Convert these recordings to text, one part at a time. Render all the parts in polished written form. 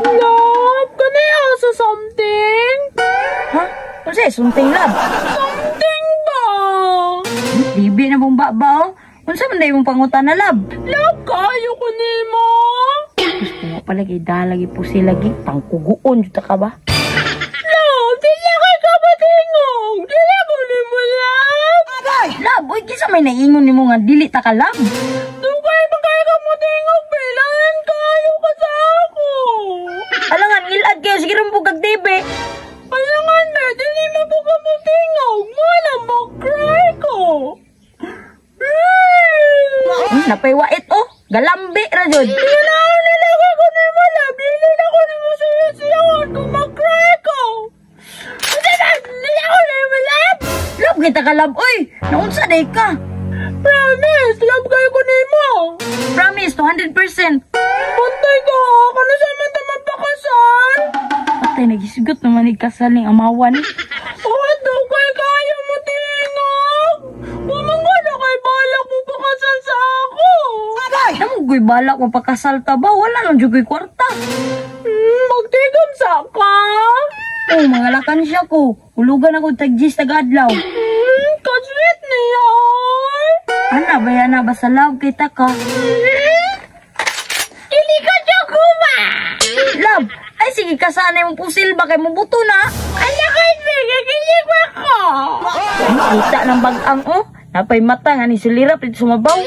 Love, can I ask you something? Ha? Unsa something, love? Something ba? Libi na pong ba oh. Unsa man day imong pangutana, love? Love, kaayo ko nimo. Gusto mo pala kay dalagi po sila gi pangkuguon jud ka ba? Love, dili kay ka patingog. Dili ko nimo, love. Love, oy, kinsa may naingon nimo nga dili ta ka love? Dugay pa kayo ka mo tingog, bilan kayo ka sa ako. Alangan ngilad kayo sige rin kag TV. Alangan na, dili mo po ka mo tingog. Wala mo cry ko. Napay wait oh. Galambi ra jud. Ganahan nila ko nimo, love. Dili na ko nimo siya kung mag-cry ko. Dili ako nimo, love. Love kita ka, love, oy. Naunsa day ka? Promise, love kayo ko nimo. Promise 200%. Bantay ka, kano sa man ta magpakasal? Patay, nagisgot naman ni kasal ning amawan. Oh, dugay kayo mo tingog. Kumangga kay balak mo pakasal sa ako. Namo ko'y balak mo pakasal ta ba? Wala lang jud ko'y kwarta. Magtigom sa ka. Oh, mga lakan siya ko. Hulugan ako tag gis tag adlaw. Kasweet niya. Ana ba yan na basta love kita ka. Dili ka ba? Love, ay sige ka sana yung pusil ba kay mubuto na. Ala kay sige, kili ba ko? Ay, kita ng bagang oh. Napay mata nga ni sulirap dito sumabaw.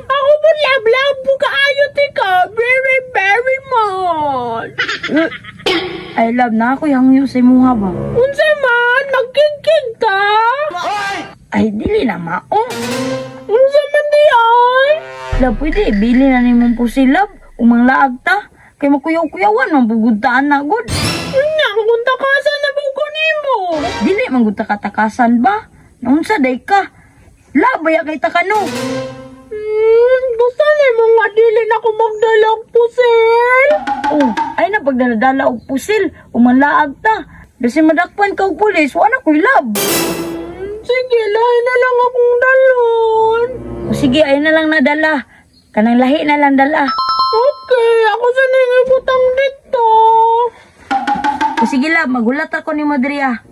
Ako po love love po kaayo tika. Very very much. Ay love na ako yung sa imuha ba. Unsa man magkigkig ka? Ay dili na mao. Unsa man di ay? Love, pwede ibili na nimong pusil, love. Umang laag ta. Kay makuyaw-kuyawan man pugud taan na gud. Nya kung takasan na buko nimo. Dili man gud ta katakasan ba? Naunsa day ka? Love, baya kay ta kano. Gusto nimo nga dili na ko magdala og pusil? Oh, ay na pagdala-dala og pusil, umanlaag ta. Basi madakpan ka og pulis, wala ko'y love. Sige, lahi na lang akong dalon. O sige, ay na lang nadala. Kanang lahi na lang dala. Okay, ako sa ning ibutang dito. O sige love, magulat ako ni Madria.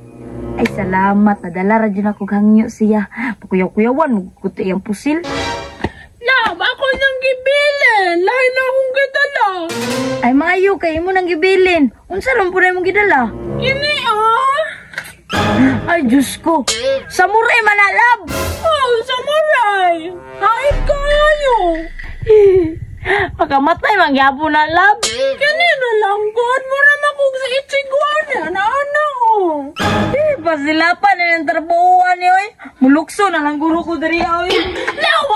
Ay salamat, nadala ra jud ako hangyo siya. Pakuyaw-kuyawan, magkuti ang pusil. Love, ako nang gibilin. Lahi na akong gidala. Ay maayo kay imo nang gibilin. Unsa ron po na imong gidala? Kini ah. Ay Diyos ko. Samurai man na, love. Oh, samurai. Hait kayo. Pagkamatay man gyapon na, love. Kini na lang god, mura makog sa itchiguan na ana oh. Eh, pasilapan na ng trabahoan ni oy. Mulukso na lang guro ko diri oy. Love,